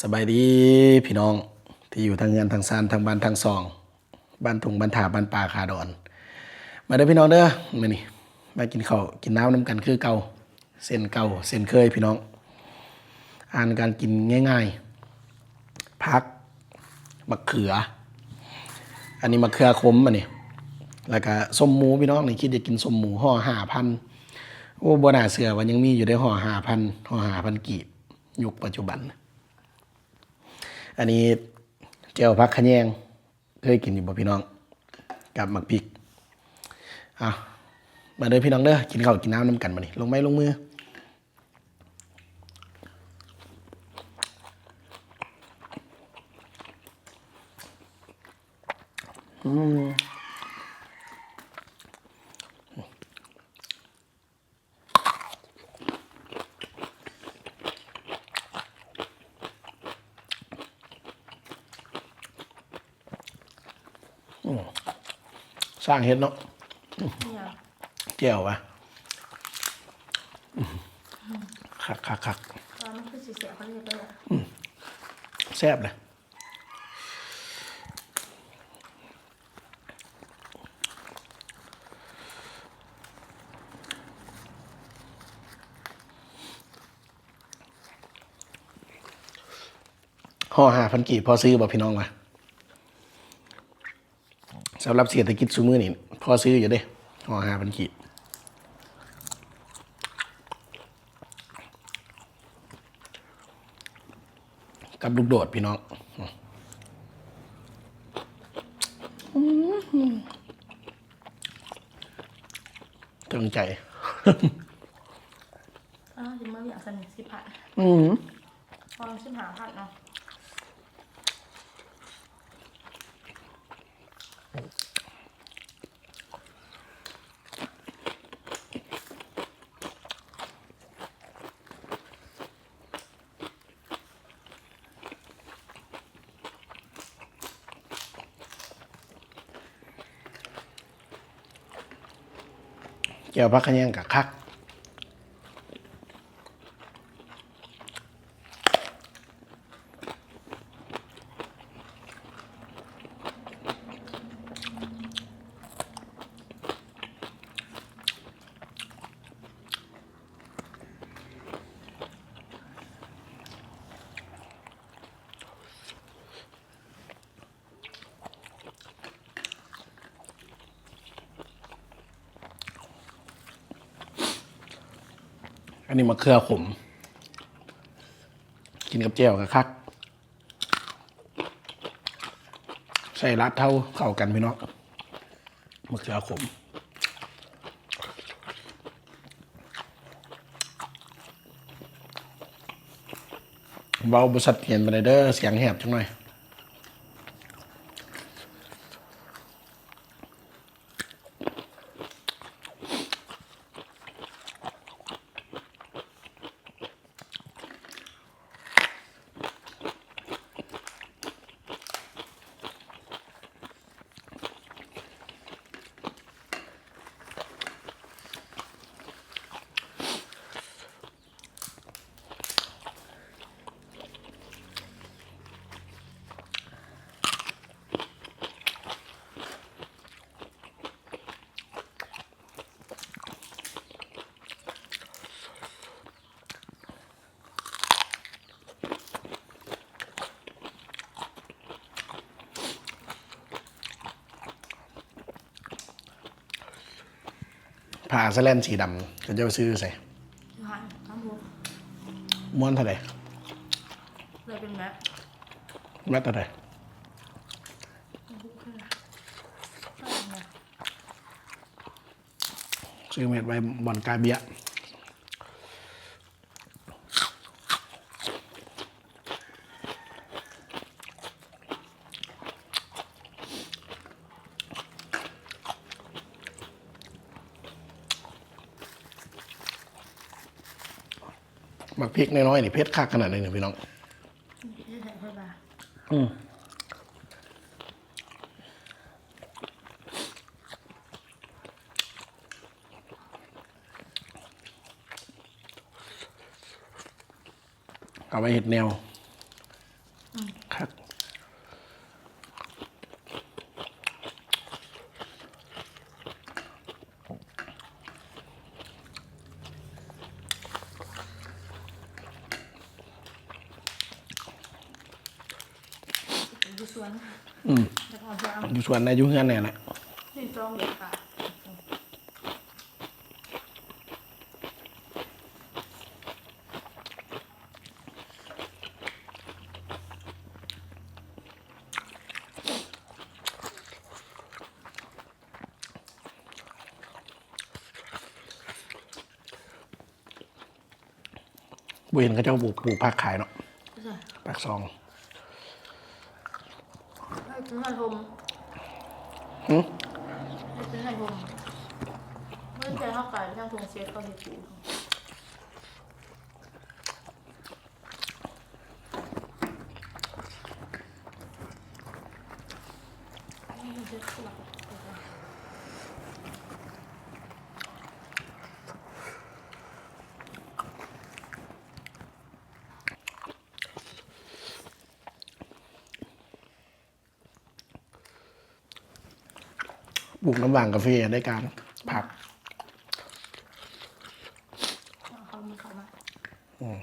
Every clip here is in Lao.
ສະບາຍດີພີ່ນ້ອງທີ່ຢູ່ທັງເຮືອນທັງຊານ ທັງບ້ານທັງຊ່ອງ ບ້ານທົ່ງບ້ານທ່າ ບ້ານປ່າຂາດອນ. ມາເດີພີ່ນ້ອງເດີ ມື້ນີ້ມາກິນເຂົ້າກິນນ້ຳນຳກັນຄືເກົ່າ ເຊັ່ນເກົ່າເຊັ່ນເຄີຍພີ່ນ້ອງ. ອາຫານການກິນງ່າຍໆ ຜັກ ບັກເຂືອ ອັນນີ້ບັກເຂືອຂົມ ອັນນີ້ ແລ້ວກະສົ້ມໝູພີ່ນ້ອງ. ນີ້ຄິດຢາກກິນສົ້ມໝູ ຫໍ່ຫ້າພັນ. ໂອ້ ບໍ່ໜ້າເຊື່ອວ່າຍັງມີຢູ່ເດ້ ຫໍ່ຫ້າພັນ ຫໍ່ຫ້າພັນກີບ ຍຸກປັດຈຸບັນ. ອັນນີ້ແຈ່ວຜັກຂະແຍງ ເຄີຍກິນຢູ່ບໍ່ພີ່ນ້ອງ ກັບໝາກພິກ. ເອົາ ມາເດີພີ່ນ້ອງເດີ ກິນເຂົ້າກິນນ້ຳນຳກັນບັດນີ້ ລົງໄມ້ລົງມື. ອືມ ອືມ ຊ່າງເຮັດເນາະ. ອີຫຍັງ? ແຈ່ວຫວາ? ອືມ ຄັກໆໆ. ແຕ່ວ່າມັນຄືຊິແຊບ ເຂົາເຮັດໄດ້. ອືມ ແຊບເລີຍ. ຫໍ່ຫ້າພັນກີບ ພໍຊື້ບໍ່ພີ່ນ້ອງວະ? ສຳລັບເສດຖະກິດຊຸມື້ນີ້ ພໍຊື້ຢູ່ເດ້ ຫໍ່ຫ້າພັນກີບ. ກັບລູກໂດດພີ່ນ້ອງ. ອືມ ເຖິງໃຈ. ອ້າວ ຊິມາວຽກຊັ້ນ ສິບພັນ. ອືມ ປະມານສິບຫ້າພັນເນາະ. ແຈ່ວຜັກຂະແຍງກະຄັກ. ອັນນີ້ມະເຂືອຂົມ ກິນກັບແຈ່ວກະຄັກ. ໃສ່ລາດເທົາເຂົ້າກັນພີ່ນ້ອງ ມະເຂືອຂົມ. ເວົ້າບໍ່ຊັດເຈນປານໃດເດີ ສຽງແຫບຈັກໜ້ອຍ. ຜ້າສະແລນສີດຳ ເຂົາເຈົ້າຊື້ໃສ? ຢູ່ຫັ້ນ ທາງພຸ້ນ. ມ້ວນເທົ່າໃດ? ເລີຍເປັນແມັດ. ແມັດເທົ່າໃດ? ຊື້ແມັດໄວ້ບ່ອນກາເບຍ. ໝາກພິກນ້ອຍໆນີ້ເຜັດຄັກຂະໜາດໃດນີ້ພີ່ນ້ອງ. ອືມ. ເອົາໄວ້ເຮັດແນວ อืม คัก อยู่สวน อืม แล้วก็เอาไปเอา อยู่สวนนะ อยู่เฮือนเนี่ยแหละ นี่จองเลยค่ะ บ่เห็นเขาเจ้าปลูก ปลูกผักขายเนาะ ใช่ ปากซอง ให้ซื้อให้ผม หึ ให้ซื้อให้ผม ไม่ใช่เขาขายทางทงเซฟเขาเห็นปลูก ปลูกน้ำหว่างกาแฟได้การ ผัก เอาเข้ามา เข้ามา อืม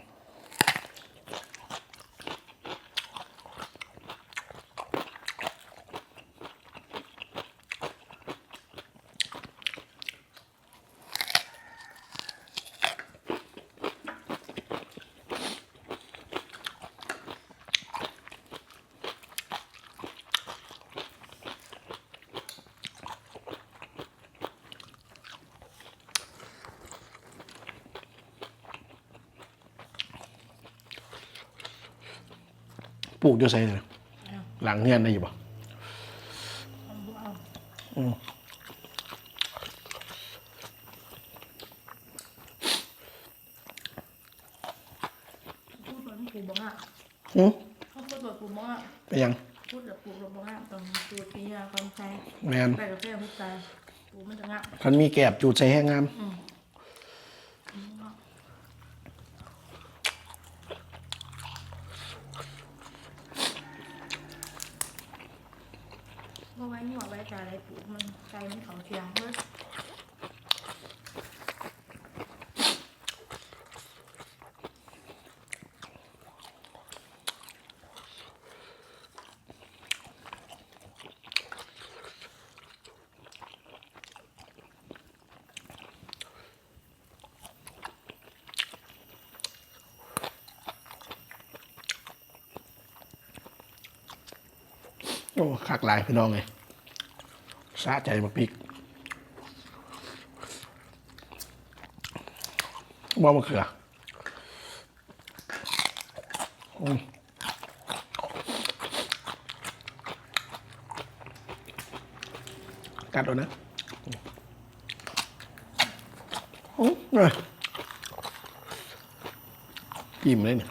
ปลูกอยู่ไสน่ะ หลังเฮือนได้อยู่บ่ อืม พูดว่ามันปลูกบ่งาม หึ เขาพูดว่าปลูกบ่งาม เป็นหยัง พูดแล้วปลูกแล้วบ่งาม ต้องปลูกที่ยาความใส่ แม่น ใส่กาแฟหัวใจ ปลูกมันจะงาม คันมีแกบจูดใส่แฮงงาม อืม บ่ไว้งัวไว้กาได้ปลูกมัน ไก่มันเข้าเที่ยงเบิด โอ้ คักหลายพี่น้องเอ้ย สะใจบักพริก บ่มะเขือ อืม กัดเอานะ อืม อิ่มเลยเนี่ย